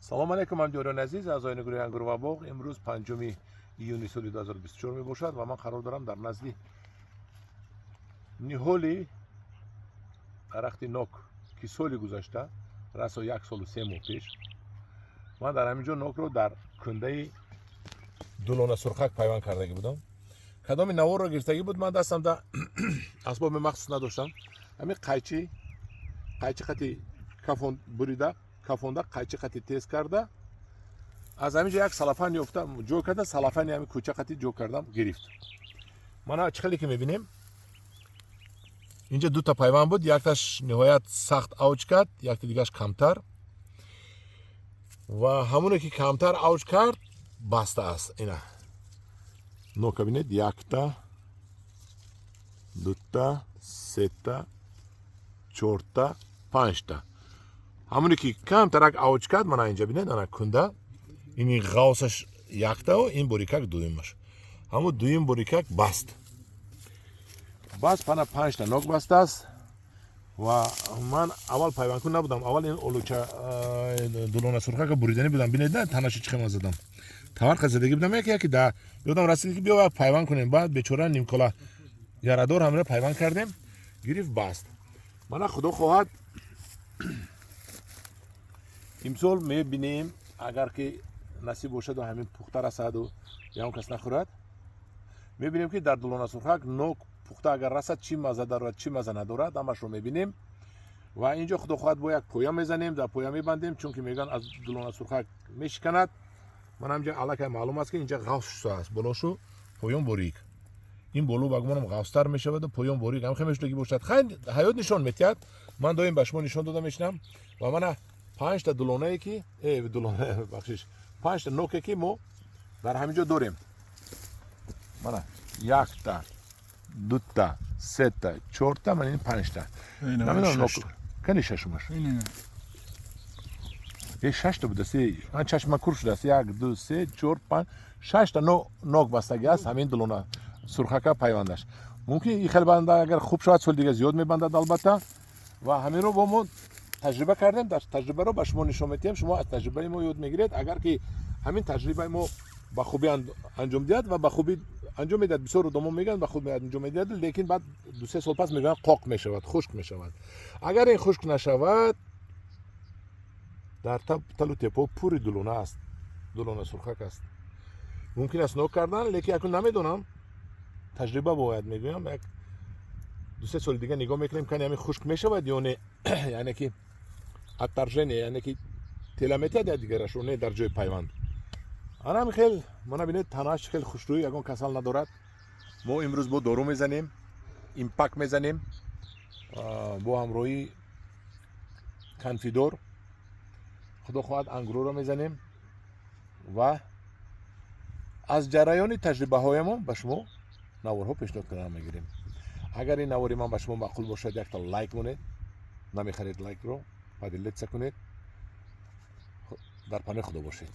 Салом алейкум, ҳамдиёрони азиз, аъзоёни гурӯҳи «Ангур ва боғ». Имрӯз 5 июни соли 2024 мебошад ва ман қарор дорам дар назди ниҳоли дарахти нок, ки соли гузашта, расо як солу 3 моҳ пеш, ман дар ҳамин ҷо нокро дар кундаи дулона сурхак пайванд кардагӣ будам. Кадоми наворро гирифтагӣ буд, ман дастамда асбоби махсус надоштам. Ҳамин қайчи қати кафон бурида, кафонда, қайчи қати тез карда, аз ҳамин ҷо як салафан ёфта, ҷой карда, салафани ҳамин кӯча қати ҷо кардам, гирифт. Мана, чӣ хеле ки мебинем, инҷа дута пайванд буд. Якташ ниҳоят сахт авҷ кард, якта дигаш камтар, ва ҳамоне ки камтар авҷ кард, баста аст. Ина нока бинед: якта, дута, сета, чорта, панҷта. Ҳамоне ки камтарак авҷ кард, мана инҷа бинед, ана кунда, ини ғавсаш яктау, ин борикак дуюмаш, ҳамун дуюм борикак баст. Пана панҷта нок бастааст. Ва ман аввал пайвандкун набудам. Аввал ин олуча дулона сурхака буриданӣ будам. Бинед, на танаша чӣ хема задам, таварқа задагӣ будам. Яке яке да ёдам расид, ки биё пайванд кунем. Баъд бечора нимкола ярадор ҳамина пайванд кардем, гирифт, баст. Мана, худо хоҳад, имсол мебинем, агар ки насиб бошаду ҳамин пухта расаду ягон кас нахӯрад, мебинем, ки дар дулона сурхак нок пухта агар расад, чӣ мазза дорад, чӣ мазза надорад, ҳамашро мебинем. Ва инҷо, худо хоҳад, бо як поя мезанем, дар поя мебандем, чунки мегӯянд, аз дулона сурхак мешиканад. Ман ҳамҷа аллакай маълум аст, ки инҷа ғавс аст болошу, поён борик. Ин боло, ба гумонам, ғавстар мешаваду поён борик ҳам хел мешудагӣ бошад. Хайр, ҳаёт нишон метиҳад, ман доим ба шумо нишон дода мешинам. Ва мана панҷта дулонае ки дулона, бахшиш, панҷта ноке ки мо дар ҳамин ҷо дорем. Мана якта, дута, сета, чорта, мана ин панҷта. Намедонам, кани шашумаш? Шашта буда, се, ман чашма кур шудааст. Як, ду, се, чор, панҷ, шашта нок бастагӣ аст. Ҳамин дулона сурхака пайвандаш мумкин и хел банда, агар хуб шавад, соли дига зиёд мебандад, албатта. Ва ҳаминро бо мо таҷриба кардем, таҷрибаро ба шумо нишон медиҳем, шумо аз таҷрибаи мо ёд мегиред. Агар ки ҳамин таҷрибаи мо ба хубӣ анҷом диҳад, ва ба хубӣ анҷом медиҳад, бисёр одамон мегӯянд, ба хубӣ анҷом медиҳад, лекин баъд 2-3 сол пас мегӯянд, қоқ мешавад, хушк мешавад. Агар ин хушк нашавад, дар талу тепо пури дулона аст, дулона сурхак аст, мумкин аст нок кардан. Лекин акун намедонам, таҷриба бояд, мегӯям, як 2-3 соли дига нигоҳ мекунем, кани ҳамин хушк мешавад ё не, яъне ки отторжение, яъне ки тела метиҳад я дигарашро не дар ҷои пайванд. Ана ҳамин хел. Мана бинед, танаш хел хушрӯй, ягон касал надорад. Мо имрӯз бо дору мезанем, Импак мезанем бо ҳамроҳии Конфидор. Худо хоҳад, ангурро мезанем ва аз ҷараёни таҷрибаҳоямон ба шумо наворҳо пешниҳод кардан мегирем. Агар ин навори ман ба шумо маъқул бошад, якта лайк монед, намехаред, лайкро поделиться кунед. Дар паноҳи Худо бошед.